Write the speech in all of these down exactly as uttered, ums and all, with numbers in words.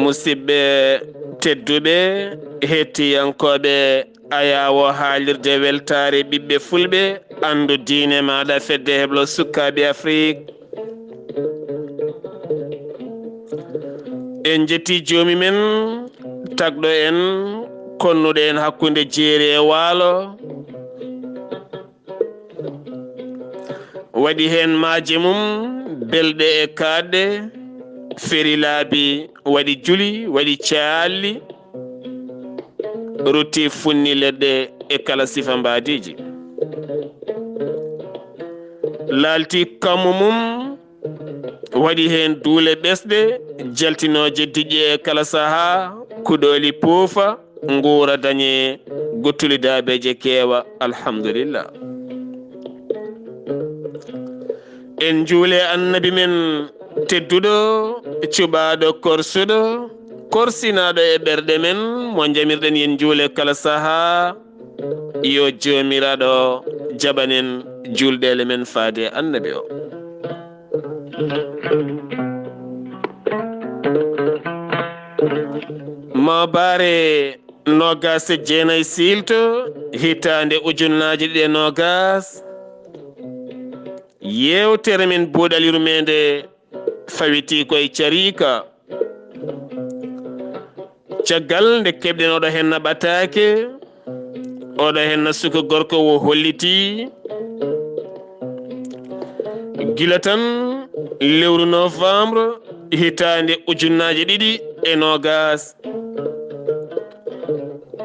Musidɓe tedduɓe, hettiyankooɓe ayaawo haalirde weltaare ɓiɓɓe fulɓe, anndu diine maaɗa fedde heblo sukkaaɓe Afrik. En njetti joomi men, tagɗo en, konnuɗo en hakkunde jeeri e waalo. Waɗi heen maaje mum belɗe e kaaɗɗe, feri laabi, waɗi juli, waɗi caalli, rutti funni leɗɗe e kala sifa mbaadiiji. Laalti kammu mum, waɗi heen duule ɓesɗe, jaltinooje diƴƴe e kala sahaa, kuɗooli puufa, nguura dañe, guttuli daabeeje keewa, alhamdulillah. En njuule annabi men tedduɗo, cuɓaaɗo korsuɗo, korsinaaɗo e ɓerɗe men, mo njamirɗen yen njuule kala sahaa, yo Joomiraaɗo jaɓanen juulɗeele men faade annabi o. Maabaare noogaas e jeenayi siilto, hitaande ujunnaaje ɗiɗi e noogaas, yeewtere men buuɗal yurmeende fawitii koye cariika. Caggal nde keɓɗen oɗo henna ɓataake, oɗo henna suka gorko wo hollitii, gila tan lewru novembre hitaande ujunnaaje ɗiɗi e noogaas,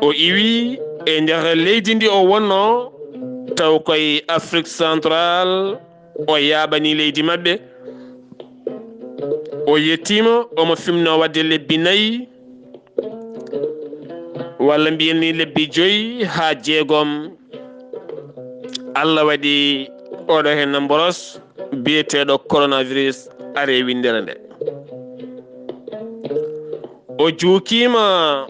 o iwi e nder leydi ndi o wonnoo, taw koye Afrique Centrale, o yaaɓani leydi maɓɓe. O yettiima, omo fimnoo waɗde lebbi nayi, walla mbiyen ni lebbi joyi haa jeegom. Allah waɗi oɗo heen mboros biyeteeɗo coronavirus ari e winndere nde. O juukiima,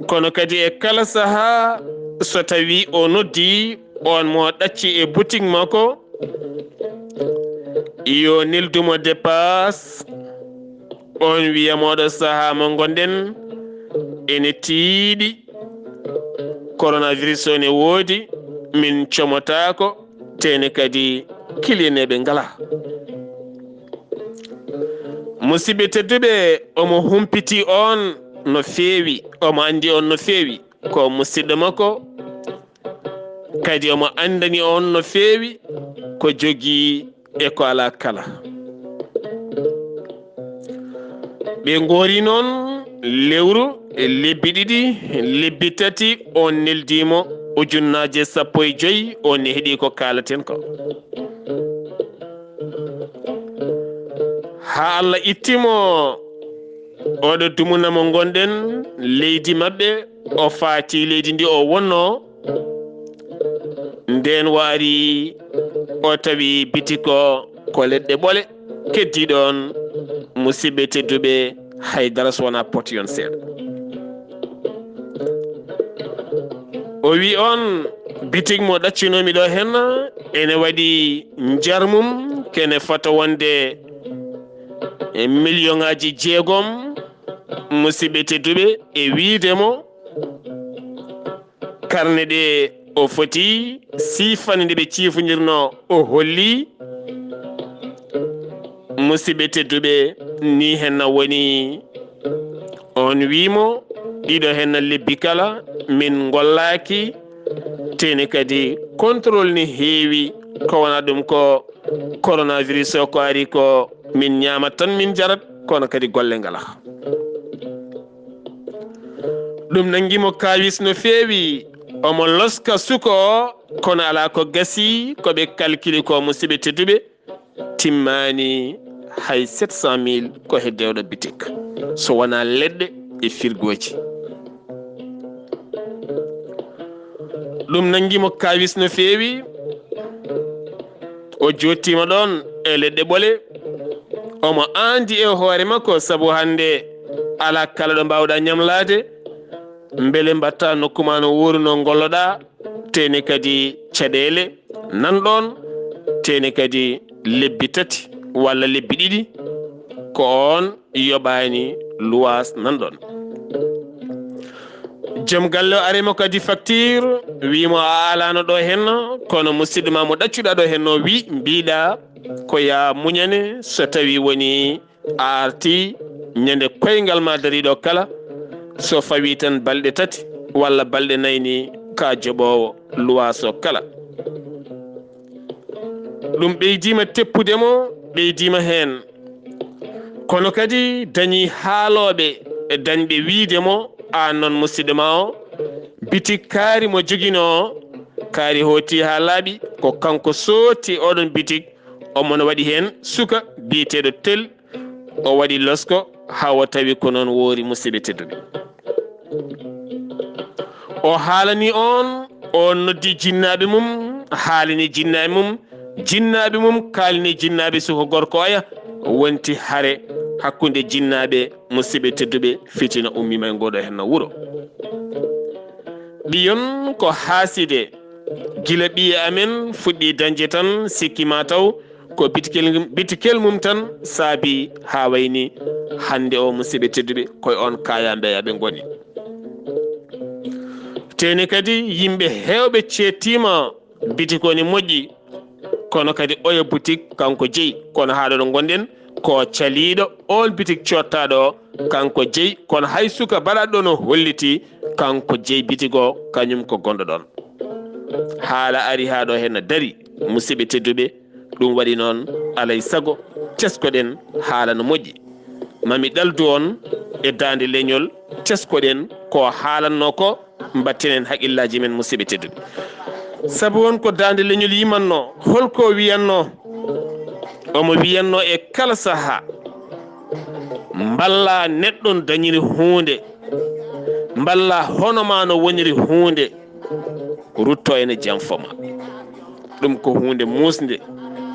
kono kadi e kala sahaa, so tawii o noddii oon mo ɗacci e butik makko, yo neldu mo dépasse, oon wiya mo oɗo sahaa mo ngonɗen ene tiiɗi, coronavirus o ne woodi, min comotaako, tene kadi kiliyaneeɓe ngalaa. Musidɓe tedduɓe, omo humpiti on no feewi, omo anndi on no feewi, ko musidɗo makko, kadi omo anndani on no feewi ko jogii e ko alaa kala. Ɓe ngoori noon lewru, e lebbi ɗiɗi, lebbi tati, on neldii mo ujunnaaje sappo e joy, on ne heɗii ko kaalaten ko. Haa Allah itti mo oɗo dumuna mo ngonɗen leydi maɓɓe, o faati leydi ndi o wonnoo. Ndeen o ari, o tawi bitik o ko leɗɗe ɓole. Keddiiɗo on, musidɓe tedduɓe, hay dara so wonaa pot yon seeɗa. O wi on, bitik mo ɗaccinoomi ɗo henna, ene waɗi njar mum, kene fota wonde e miliyoŋaaji jeegom, musidɓe tedduɓe, e wiide mo, karne ɗe o foti siifande nde ɓe ciifondirno, o holli. Musidɓe tedduɓe, ni henna woni. On wi mo, ɗiɗo henna lebbi kala, min ngollaaki, teni kadi contrôle ni heewi, ko wona ɗum ko coronavirus o ko ari ko min ñaama tan min jarat, kono kadi golle ngala. Ɗum nangi mo kaawis no feewi, omo loska suko o, kono alaa ko gasi, ko ɓe kalkili ko, musidɓe tedduɓe, timmaani hay sept cent mille ko hedde oɗo bitik, so wonaa leɗɗe e firgooji. Ɗum nanngi mo kaawis no feewi. O jooɗtiima ɗoon e leɗɗe ɓole. Omo aandi e hoore makko, sabu hannde alaa kala ɗo mbaawɗaa ñamlaade. Mbele mbaɗtaa nokku maa no woori no ngolloɗaa, teeni kadi caɗeele nan ɗoon, teeni kadi lebbi tati walla lebbi ɗiɗi, ko oon yoɓaani luwaas nan ɗoon. Joom galle o ari mo kadi facture, wii mo a alaano ɗo henno, kono musidɗo ma mo ɗaccuɗaa ɗo henno wii, mbiɗa ko yaa muñane so tawi woni a arti ñande koyngal ma dariɗo kala, so fawi tan balɗe tati walla balɗe nayi ni ka joɓowo luwaas o kala. Ɗum ɓeydiima teppude mo, ɓeydiima heen. Kono kadi dañi haalooɓe e dañɓe wiyde mo, aan noon musidɗo ma o, bitik kaari mo joginoo o, kaari hooti haa laaɓi, ko kanko sotti oɗon bitik, omo no waɗi heen suka biyeteeɗo Tel, o waɗi losko haa o tawi ko noon woori, musidɓe tedduɓe. O haalani on, o noddi jinnaaɓe mum, haalani jinnaaɓe mum, jinnaaɓe mum kaalani jinnaaɓe suka gorko oya, wonti hare hakkunde jinnaaɓe, musidɓe tedduɓe, fitina ummiima e ngooɗo henno wuro. Ɓiyon ko haaside, gila ɓiye amen fuɗɗi dañde tan, sikki ma taw ko bitikel, bitikel mum tan saabi haa wayni hannde o, musidɓe tedduɓe, koye on kaya mbeya ɓe ngoni. Teeni kadi yimɓe heewɓe ceettiima bitik o ne moƴƴi, kono kadi oya butik kanko jeyi, kono haa ɗo ɗo ngonɗen ko caliiɗo on bitik coottaaɗo o kanko jeyi, kono hay suka baɗaɗo no holliti kanko jeyi bitik o, kañum ko gonɗo ɗon. Haala ari haa ɗo henno dari, musidɓe tedduɓe, ɗum waɗi noon alay sago teskoɗen haala no moƴƴi. Mami ɗaldu on e daande leñol, teskoɗen ko haalanno ko, mbatten heen haqillaji men, musidɓe tedduɓe. Sabu on ko daande leñol yimanno, holko wiyanno? Omo wiyanno e kala saha, mballa neɗɗo no dañiri huunde, mballa hono ma no woniri huunde, rutto ene janfoma. Ɗum ko huunde muusnde,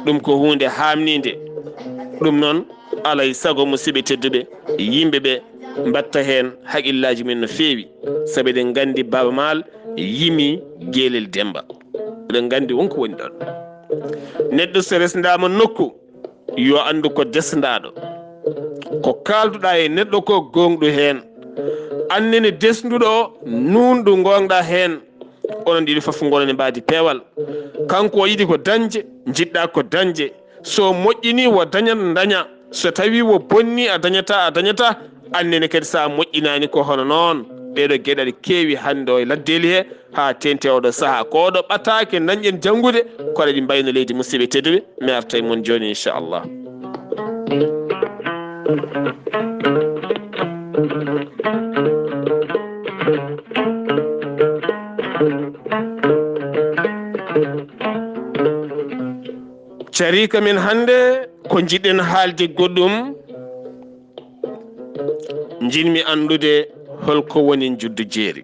ɗum ko huunde haamninde. Ɗum noon, alay sago, musidɓe tedduɓe, yimɓe ɓe mbatta heen haqillaji men no feewi, sabu eɗen nganndi Baaba Maal yimi Geelel Demba. Eɗen nganndi wonko woni ɗon. Neɗɗo so resndaama nokku, yo anndu ko desndaaɗo. Ko kaalduɗaa e neɗɗo ko gooŋɗu heen. Annene desnduɗo o, nuunɗu gooŋɗa heen. Onon ɗiɗo fof ngonon e mbaadi peewal. Kanko o yiɗi ko dañde, njiɗɗa ko dañde. So moƴƴini, wo dañat, daña. So tawi wo bonni, a dañata, a dañata. Annene kadi so a moƴƴinaani ko hono noon. Ɗeeɗo geɗe aɗa keewi hannde o e laddeeli he, haa teeŋti oɗo sahaa. Ko oɗo ɓataake dañɗen janngude, ko aɗa ɗi mbayno leydi, musidɓe tedduɓe. Mi arta e mon jooni, inchallah. Cariika men hannde, ko njiɗɗen haalde goɗɗum, njiɗmi anndude holko woni njuddu jeeri.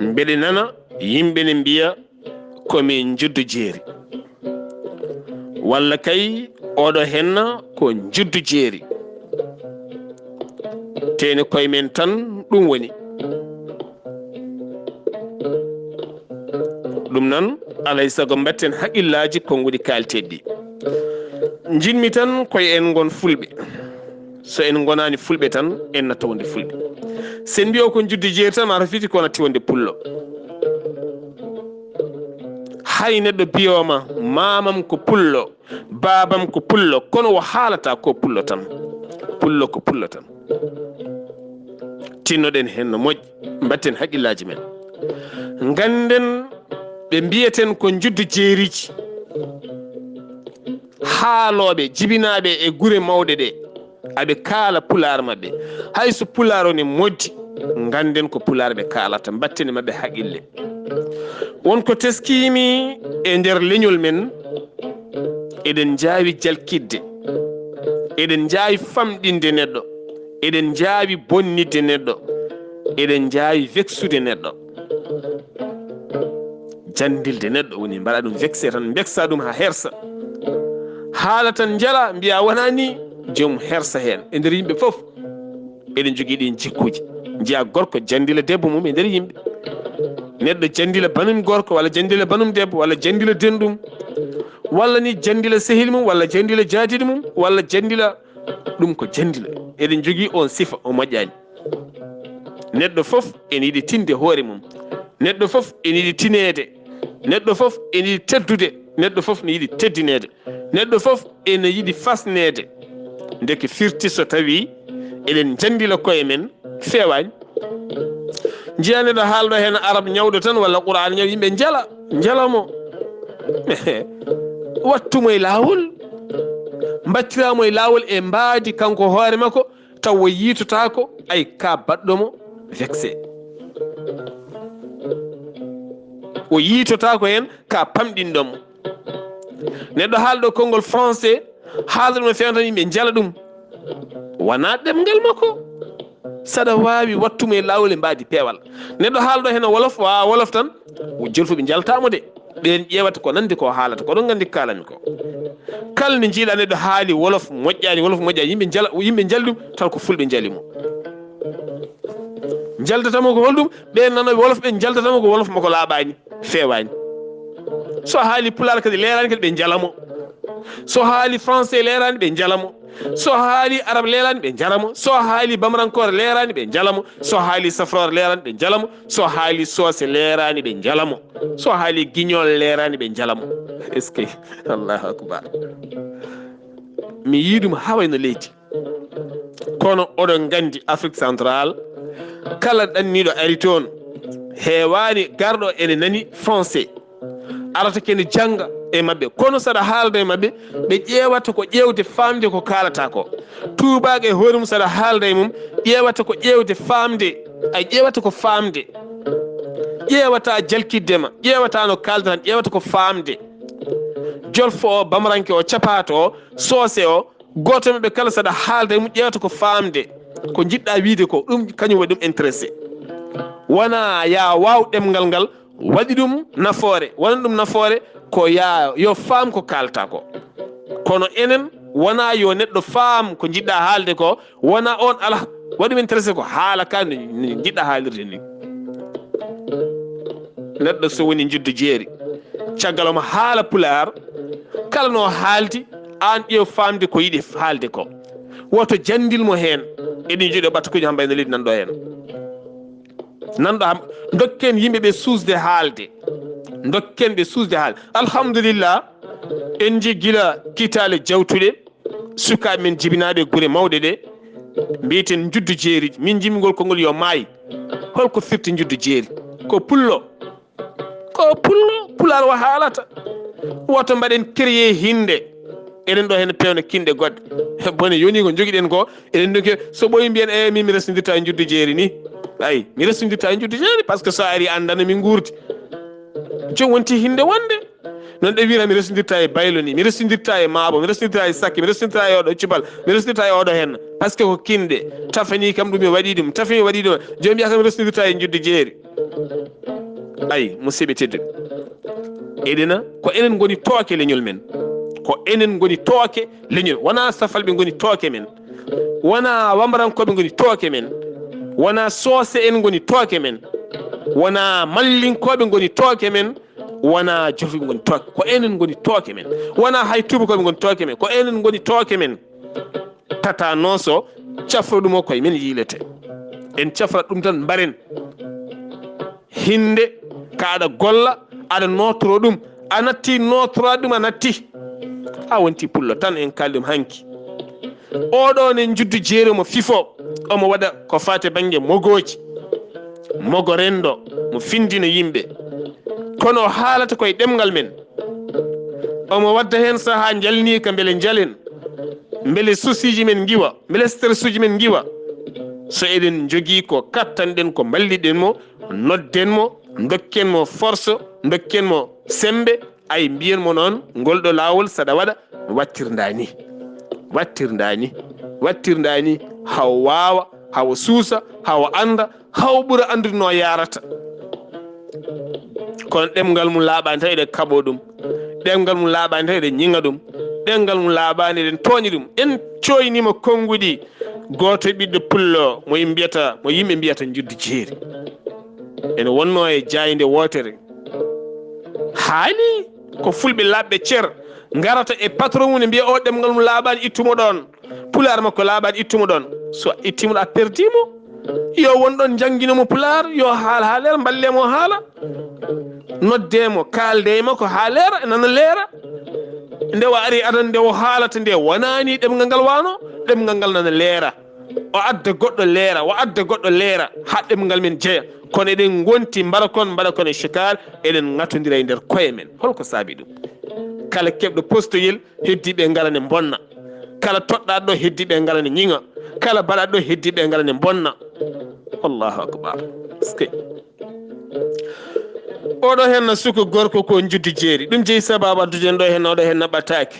Mbeɗe nana yimɓe ne mbiya ko mi njuddu jeeri. Walla kay oɗo henna ko njuddu jeeri. Teeni koye men tan ɗum woni. Ɗum noon, alay sago mbatten haqillaji konnguɗi kaalteeɗi ɗi. Njiɗmi tan koye en ngon fulɓe. So en ngonaani fulɓe tan, en natta wonde fulɓe. So en mbiyo ko njuddu jeeri tan, ma rafiti ko wona tiwonde pullo. Hay neɗɗo biyooma, maamam ko pullo, baabam ko pullo, kono o haalata ko pullo tan. Pullo ko pullo tan. Tinnoɗen heen no moƴƴi, mbatten haqillaji men. Ngannden ɓe mbiyeten ko njuddu jeeriji. Haalooɓe, jibinaaɓe e gure mawɗe ɗe, aɓe kaala pulaar maɓɓe. Hay so pulaar o ne moƴƴi, ngannden ko pulaar ɓe kaalata, mbatten e maɓɓe haqille. Won ko teskiimi e nder leñol men, eɗen njaawi jalkitde, eɗen njaawi famɗinde neɗɗo, eɗen njaawi bonnitde neɗɗo, eɗen njaawi vexude neɗɗo. Janndilde neɗɗo woni mbaɗa ɗum vexé tan, mbeksa ɗum haa hersa. Haala tan njala, mbiya wonaa nii, joom hersa heen. E nder yimɓe fof, eɗen njogii ɗiin jikkuuji. Njiya gorko janndila debbo mum e nder yimɓe. Neɗɗo janndila banum gorko, walla janndila banum debbo, walla janndila denɗum, walla ni janndila sehil mum, walla janndila jaadiiɗo mum, walla janndila, ɗum ko janndila. Eɗen njogii oon sifa, o moƴƴaani. Neɗɗo fof ene yiɗi tinde hoore mum. Neɗɗo fof ene yiɗi tineede. Neɗɗo fof ene yiɗi teddude. Neɗɗo fof ne yiɗi teddineede. Neɗɗo fof ene yiɗi fasneede. Ndeke firti so tawi eɗen njandila koye men feewaani. Njiya neɗɗo haalɗo heen arab ñawɗo tan walla Qur'aan ñaw, yimɓe njala, njala mo. Wattu mo e laawol. Mbattira mo e laawol e mbaadi kanko hoore makko, taw o yiitotaako ay ka baɗɗo mo vexé. O yiitotaako heen ka pamɗinɗo mo. Neɗɗo haalɗo konngol français, haalda ɗum no feewna tan yimɓe njala ɗum. Wonaa ɗemngal makko. Saɗa waawi wattu mo e laawol e mbaadi peewal. Neɗɗo haalɗo heen wolof, waawa wolof tan, jolfuɓe njaltaa mo de. Ɓeen ƴeewata ko nandi ko haalata, ko ɗon nganndi ko kaalanmi ko. Kala nde njiiɗaa neɗɗo haali wolof moƴƴaani, wolof moƴƴaani, yimɓe njala, yimɓe njali ɗum, taw ko fulɓe njali mo. Njaldata mo ko holɗum? Ɓeen nanooɓe wolof ɓe njaldata mo ko wolof makko laaɓaani, feewaani. So haali pulaar kadi leeraani kadi ɓe njala mo. So haali français leeraani ɓe njala mo. So haali arab leeraani ɓe njala mo. So haali bamrankoore leeraani ɓe njala mo. So haali safroore leeraani ɓe njala mo. So haali soose leeraani ɓe njala mo. So haali guignol leeraani ɓe njala mo. Est-ce que? Allahu akbar. Mi yii ɗum haa wayno leydi. Kono oɗon nganndi Afrique Centrale, kala ɗanniiɗo ari toon, heewaani garɗo ene nani français. Arata kene jannga e maɓɓe. Kono saɗa haalda e maɓɓe, ɓe ƴeewata ko ƴeewde faamde ko kaalata ko. Tuubaako e hoore mum saɗa haalda e mum, ƴeewata ko ƴeewde faamde. Ay, ƴeewata ko faamde. Ƴeewata jalkitde ma, ƴeewata no kaalda tan, ƴeewata ko faamde. Jolfo o, bamranke o, capaato o, soose o, gooto e maɓɓe kala saɗa haalda e mum ƴeewata ko faamde. Ko njiɗɗa wiide ko, ɗum kañum waɗi ɗum intéressé. Wonaa ya waaw ɗemngal ngal, waɗi ɗum nafoore, wonani ɗum nafoore ko ya, yo faam ko kaalta ko. Kono enen, wonaa yo neɗɗo faam ko njiɗɗa haalde ko, wonaa oon alaa, waɗi ɗum intéressé ko haala ka no, no njiɗɗa haalirde ni. Neɗɗo so woni njuddu jeeri, caggal omo haala pulaar, kala no haaldi, aan ƴeew faamde ko yiɗi haalde ko. Woto janndil mo heen. Eɗen njiɗo ɓatakuuji hamba ene leydi nanɗo heen. Nanɗo ham, ndokken yimɓe ɓe suusde haalde. Ndokken ɓe suusde haalde. Alhamdulillah, en njii gila kitaale jawtuɗe, sukaaɓe men jibinaaɓe gure mawɗe ɗe, mbiyeten njuddu jeeri. Min njimmi ngol konngol yo maay. Holko firti njuddu jeeri? Ko pullo. Ko pullo, pulaar o haalata. Woto mbaɗen créer hinnde. Eɗen ɗo heen peewna kinɗe goɗɗe. Bone yoni ko njogiɗen ko, eɗen ndokke, so ɓooyi mbiyen, "Eh, min mi resondirta e njuddu jeeri ni." Ay, mi resondirta e njuddu jeeri, par ce que so a ari anndana min nguurdi. Jooni wonti hinnde wonde. Noon ɗe wiyata mi resondirta e baylo ni, mi resondirta e maabo, mi resondirta e sakke, mi resondirta e oɗo cuballo, mi resondirta e oɗo heen. Par ce que ko kinɗe, tafani kam ɗum mi waɗi ɗum, tafani mi waɗi ɗum. Jooni mbiya kam mi resondirta e njuddu jeeri. Ay, musidɓe tedduɓe. Eɗena, ko enen ngoni tooke leñol men. Ko enen ngoni tooke leñol. Wonaa safalɓe ngoni tooke men. Wonaa wamrankooɓe ngoni tooke men. Wonaa soose en ngoni tooke men. Wonaa mallinkooɓe ngoni tooke men. Wonaa jofi ngoni tooke. Ko enen ngoni tooke men. Wonaa hay tuubakooɓe ngoni tooke men. Ko enen ngoni tooke men. Tata nooso, cafro ɗum o koye men yiilete. En cafrat ɗum tan mbaren. Hinnde, ka aɗa golla, aɗa nootoro ɗum. A natti nootoraade ɗum, a natti. A wonti pullo tan, en kaali ɗum hanki. Oɗo ne njuddu jeeri omo fifo, omo waɗa ko faati bannge mogooji. Mogo renndo, mo findino yimɓe. Kono o haalata koye ɗemngal men. Omo wadda heen sahaa njalniika mbele njalen, mbele susiiji men ngiwa, mbele stress uji men ngiwa. So eɗen njogii ko kattanɗen, ko mballiɗen mo, nodden mo, ndokken mo force, ndokken mo sembe, ay mbiyen mo noon, ngol ɗo laawol saɗa waɗa, wattirnda ni, wattirnda ni, wattirnda ni, haw waawa, haw suusa, haw annda, haw ɓura anndude no yaarata. Ko Kono ɗemngal mum laaɓaani tan eɗen kaɓoo ɗum. Ɗemngal mum laaɓaani tan eɗen ñiŋa ɗum. Ɗemngal mum laaɓaani eɗen tooña ɗum. En cooyniima konnguɗi. Gooto ɓiɗɗo pullo mo yimɓe mbiyata, mo yimɓe mbiyata njuddu jeeri. Ene wonnoo e jaaynde wootere. Haali ko fulɓe laaɓɓe cer ngarata e patron mum ne mbiya o ɗemngal mum laaɓaani, ittu mo ɗoon. Pulaar makko laaɓaani, ittu mo ɗoon. So a ittii mo ɗo, a perdii mo. Yo won ɗoon njanngino mo pulaar, yo haal haa leera, mballee mo haala. Noddee mo, kaaldee e makko haa leera, nana leera. Nde o ari adannde o haalata nde wonaani ɗemngal ngal waano, ɗemngal ngal nana leera. O adda goɗɗo leera, o adda goɗɗo leera, haa ɗemngal men jeya. Kono eɗen ngonti, mbaɗa kon, mbaɗa kon e sikaar, eɗen ŋatondira e nder koye men. Holko saabi ɗum? Kala keɓɗo postoyel, heddiiɓe ngara ne mbonna. Kala toɗɗaaɗo ɗo, heddiiɓe ngara ne ñiŋa. Kala baɗaaɗo ɗo, heddiiɓe ngara ne mbonna. Allahu akbar. Est-ce que oɗo henna suka gorko ko njuddu jeeri? Ɗum jeyi sababu addude en ɗo henna, oɗo henna ɓataake.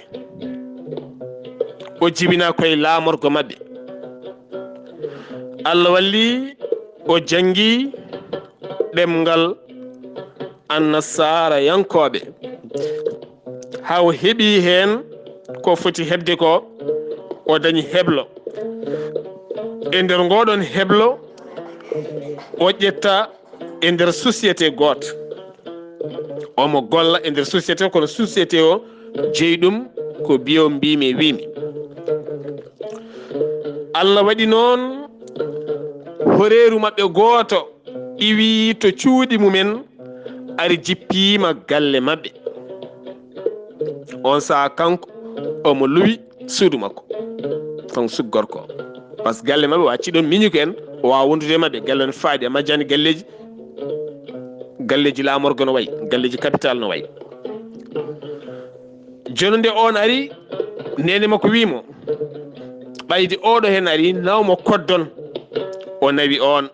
O jibina koye laamorgo maɓɓe. Allah walli o janngi ɗemngal annasaarayankooɓe. Haa o heɓi heen ko foti heɓde ko, o dañi heblo. E nder ngoɗon heblo, o ƴetta e nder société gooto. Omo golla e nder société, kono société o jeyi ɗum ko biyo mbimi e wimi. Allah waɗi noon horeeru maɓɓe gooto iwi to cuuɗi mumen, ari jippiima galle maɓɓe. On saha kanko omo luwi suudu makko. Kanko suka gorko o. Par ce que galle maɓɓe wa acci ɗon miñi ko en, o wawa wondude e maɓɓe. Galle on faaɗi, a majjani galleji, galleji laamorgo no wayi, galleji capital no wayi. Jooni nde on ari, neene makko wi mo, ɓayde oɗo hen ari, naw mo koddon. O nawi on.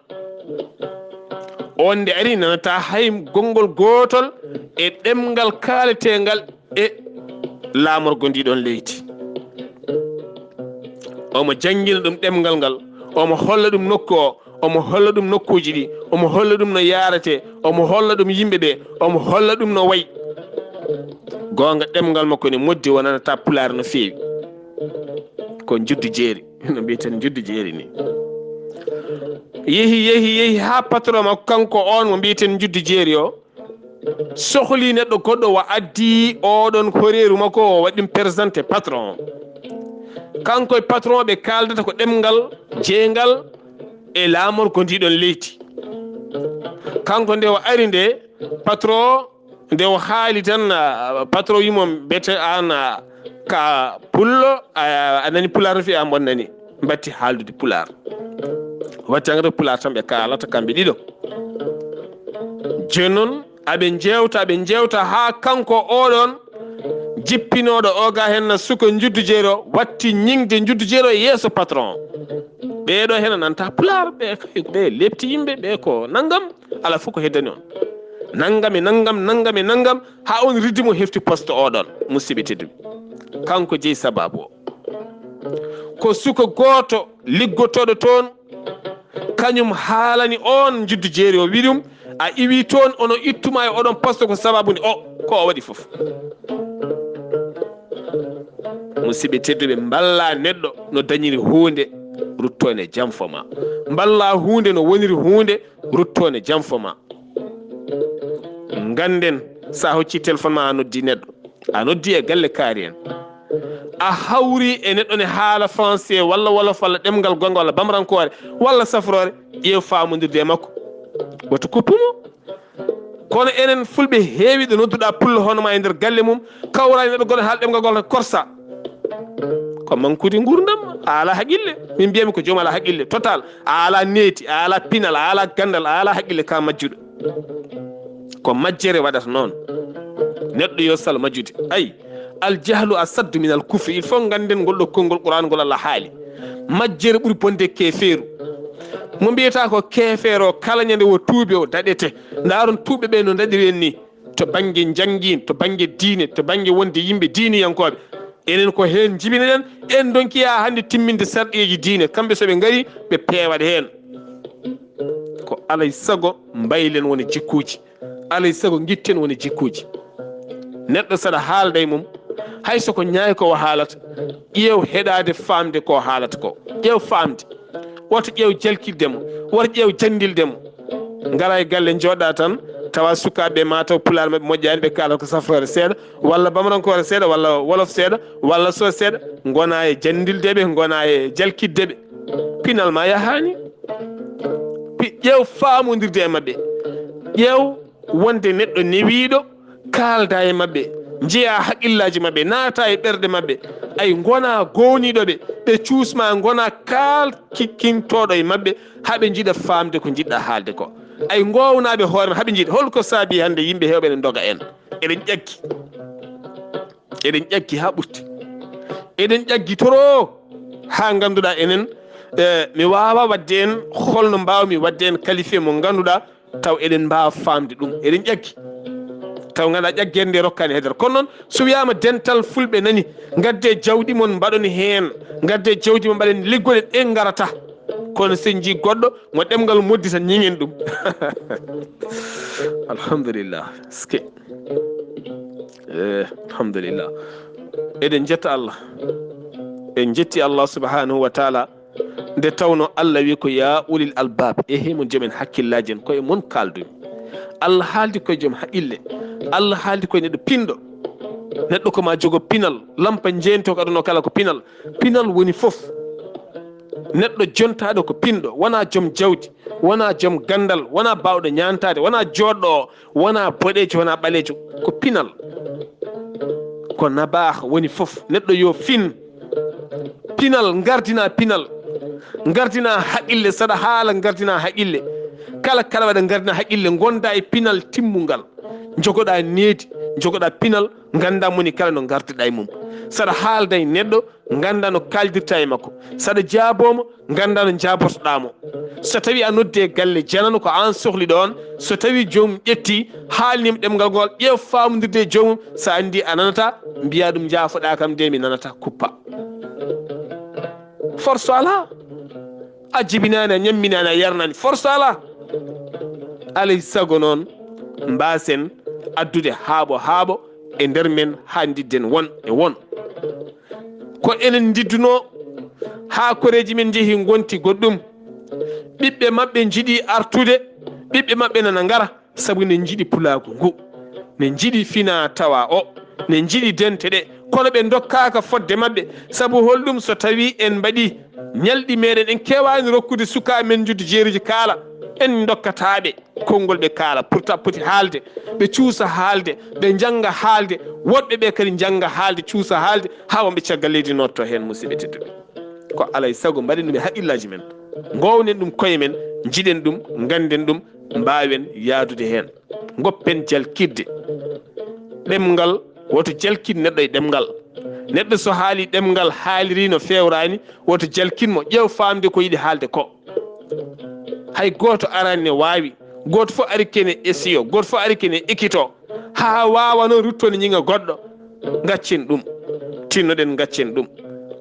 On nde ari, nanata hay gonngol gootol e ɗemngal kaaletengal e laamorgo ndi ɗon leydi. Omo janngina ɗum ɗemngal ngal, omo holla ɗum nokku o, omo holla ɗum nokkuuji ɗi, omo holla ɗum no yaarete, omo holla ɗum yimɓe ɓe, omo holla ɗum no wayi. Goonga, ɗemngal makko ne moddi, wonanata pulaar no feewi. Ko njuddu jeeri, no mbiyeten njuddu jeeri ni. Yehi, yehi, yehi haa patron makko, kanko on mo mbiyeten njuddu jeeri o, sohli neɗɗo goɗɗo, wa addi oɗon horeeru makko, o waɗi ɗum présenté patron o. Kanko e patron o ɓe kaaldata ko ɗemngal jeyngal e laamorgo ndi ɗon leydi. Kanko nde o ari nde, patron, nde o haali tan, ah, patron wi mo, mbete an, ah, ka pullo, ah, a nani pulaar no feewi, an bon nani. Mbatti haaldude pulaar. Watti hankadi pulaar tan ɓe kaalata kamɓe ɗiɗo. Jooni noon, aɓe njeewta, aɓe njeewta haa kanko oɗon jippinooɗo o ga hen na suka njuddu jeeri o, watti ñiŋde njuddu jeeri o e yeeso patron o. Ɓee ɗo hena nanta pulaar, ɓe kay, ɓe lepti yimɓe, ɓe ko nanngam, ala fof ko heddani on. Nanngam e nanngam, nanngam e nanngam, haa on riddi mo hefti poste oɗon, musidɓe tedduɓe. Kanko jeyi sababu o. Ko suka gooto liggotooɗo toon, kañum haalani on njuddu jeeri o, wi ɗum, a iwi toon, ono ittuma e oɗon poste ko sababu ni o, ko o waɗi fof. Musidɓe tedduɓe, mballa neɗɗo no dañiri huunde, ruttoon e jam fo ma. Mballa huunde no woniri huunde, ruttoon e jam fo ma. Ngannden, so a hocci téléphone ma, a noddi neɗɗo, a noddi e galle kaari en, a hawri e neɗɗo ne haala français walla wolof walla ɗemngal goonga walla bamrankoore walla safroore, ƴeew faamondirde e makko. Wata kuppu mo. Kono enen fulɓe heewi ɗo nodduɗa pullo hono ma e nder galle mum, kawra e neɗɗo goɗɗo haala ɗemngal goonga tan korsa. Ko mankude nguurndam, a ala haqqille. Min mbiyami ko joom ala haqqille total. A ala neeti, a ala pinal, a ala ganndal, a ala haqqille ka majjuɗo. Ko majjere waɗata noon. Neɗɗo yo sal majjude. Ay, al jahlu asaddu min al kufri. Il faut ngannden ngol ɗo konngol Qur'an ngol Allah haali. Majjere ɓuri bonde keefeeru. Mo mbiyata ko keefeero, kala ñande o tuubi o daɗete. Ndaaron tuuɓe ɓe no daɗiri en ni. To bannge njanngiin, to bannge diine, to bannge wonde yimɓe diiniyankooɓe. Enen ko heen njibinoɗen, en ndonki haa hannde timminde sarɗiyeeji diine. Kamɓe so ɓe ngari, ɓe peewat heen. Ko alay sago mbaylen wona jikkuuji. Alay sago, ngitten woni jikkuuji. Neɗɗo saɗa haalda e mum, hay so ko ñaay ko o haalata, ƴeew heɗaade faamde ko o haalata ko. Ƴeew faamde. Woto ƴeew jalkitde mo, woto ƴeew janndilde mo. Ngara e galle, njooɗa tan, tawa sukaaɓe ɓe, maa taw pulaar maɓɓe moƴƴaani, ɓe kaalata ko safroore seeɗa, walla bamarankoore seeɗa, walla wolof seeɗa, walla so seeɗa, ngona e janndilde ɓe, ngona e jalkitde ɓe. Pinal ma yahaani. Pi-, ƴeew faamondirde e maɓɓe. Ƴeew wonde neɗɗo newiiɗo, kaalda e maɓɓe, njeya haqillaaji maɓɓe, naata e ɓerɗe maɓɓe. Ay, ngona goowniiɗo ɓe, ɓe cuusma, ngona kaalkikintooɗo e maɓɓe, haa ɓe njiɗa faamde ko njiɗɗa haalde ko. Ay, ngoownaa ɓe hoore ma, haa ɓe njiɗa. Hol ko saabi hannde yimɓe heewɓe ene ndoga en? Eɗen ƴakki. Eɗen ƴakki haa ɓurti. Eɗen ƴakki toro haa ngannduɗaa enen, eh, mi waawaa waɗde en holno mbaawmi waɗde en qualifié mo ngannduɗaa taw eɗen mbaawa faamde ɗum. Eɗen ƴakki. Taw ngannduɗaa ƴaggere nde rokkaani heedere. Kono noon, so wiyaama dental fulɓe nani, ngadde jawdi mon mbaɗon heen, ngadde jawdi mon mbaɗen liggole ɗe ngarata. Kono so en njii goɗɗo mo ɗemngal moddi tan, ñiŋen ɗum. Alhamdulillah. Ske. Eh, alhamdulillah. Eɗen njetta Allah. En njetti Allah subhanahu wa taala. Nde tawno Allah wi ko, "Ya ulil albab, e he mon jomen hakkillaaji en, ko e mon kaaldumi." Allah haaldi koye joom haqqille. Allah haaldi koye neɗɗo pinɗo. Neɗɗo ko ma jogo pinal, lampa jeento ko aduna o kala ko pinal. Pinal woni fof. Neɗɗo jontaaɗo ko pinɗo, wona joom jawdi, wona joom ganndal, wona baawɗo ñaantaade, wona jooɗɗo o, wona boɗeejo, wona ɓaleejo, ko pinal. Ko nabaaha woni fof. Neɗɗo yo fin. Pinal, ngardina pinal. Ngardina haqqille, saɗa haala ngardina haqqille. Kala, kala waɗa ngardina haqqille, gonda e pinal timmungal. Jogoɗa needi, jogoɗa pinal, ngannda moni kala no ngardiɗa e mum. Saɗa haalda e neɗɗo, ngannda no kaaldirta e makko. Saɗa jaabomo, ngannda no jaabotoɗa mo. So tawi a noddi e galle, janano ko an sohli ɗon. So tawi joomum ƴetti, haalnima ɗemngal ngol, ƴeew faamondirde e joomum. So anndi a nanata, mbiya ɗum, "Njaafoɗa kam de, mi nanata," kuppa. Force alaa. A jibinaani, a ñamminaani, a yarnaani, force alaa. Alay sago noon, mbaasen addude haaɓo haaɓo e nder men, haa ndidden won e won. Ko enen ndiddunoo haa koreeji men njehi ngonti goɗɗum. Ɓiɓɓe maɓɓe njiɗi artude, ɓiɓɓe maɓɓe nana ngara, sabu ne njiɗi pulaagu ngu. Ne njiɗi fina tawa o. Ne njiɗi dente ɗe. Kono ɓe ndokkaaka fodde maɓɓe. Sabu holɗum? So tawi en mbaɗi ñalɗi meɗen, en keewaani rokkude sukaaɓe men njuddu jeeruji kaala, en ndokkataaɓe konngol ɓe kaala, pourtant poti haalde, ɓe cuusa haalde, ɓe njannga haalde, woɗɓe ɓe kadi njannga haalde, cuusa haalde, haa wonɓe caggal leydi notto heen, musidɓe tedduɓe. Ko alay sago mbaɗen ɗum e haqqillaaji men, ngoownen ɗum koye men, njiɗen ɗum, ngannden ɗum, mbaawen yahdude heen. Ngoppen jalkitde. Ɗemngal, woto jalkit neɗɗo e ɗemngal. Neɗɗo so haali ɗemngal haaliri no feewraani, woto jalkit mo, ƴeew faamde ko yiɗi haalde ko. Hay gooto araani ne waawi, gooto fof ari kene esiyo, gooto fof ari kene ekito, haa waawa noon rutto ne ñiŋa goɗɗo. Ngaccen ɗum, tinnoɗen, ngaccen ɗum.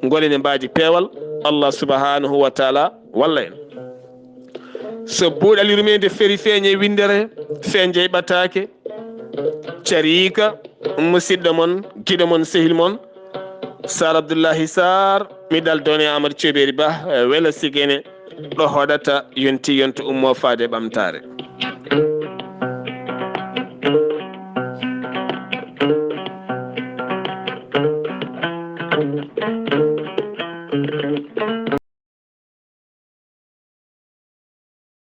Ngolen e mbaaji peewal, Allah subhanahu wa taala walla en. So buuɗal yurmeende feri feeñe winndere, feeñe ɓataake, cariika, musidɗo mon, giɗo mon, sehil mon, Sar Abdullahi Sar, mi dal done Amadou Thioubéri Ba, eh, wela sigene, ɗo hoɗata yonti yonto ummo faade ɓamtaare.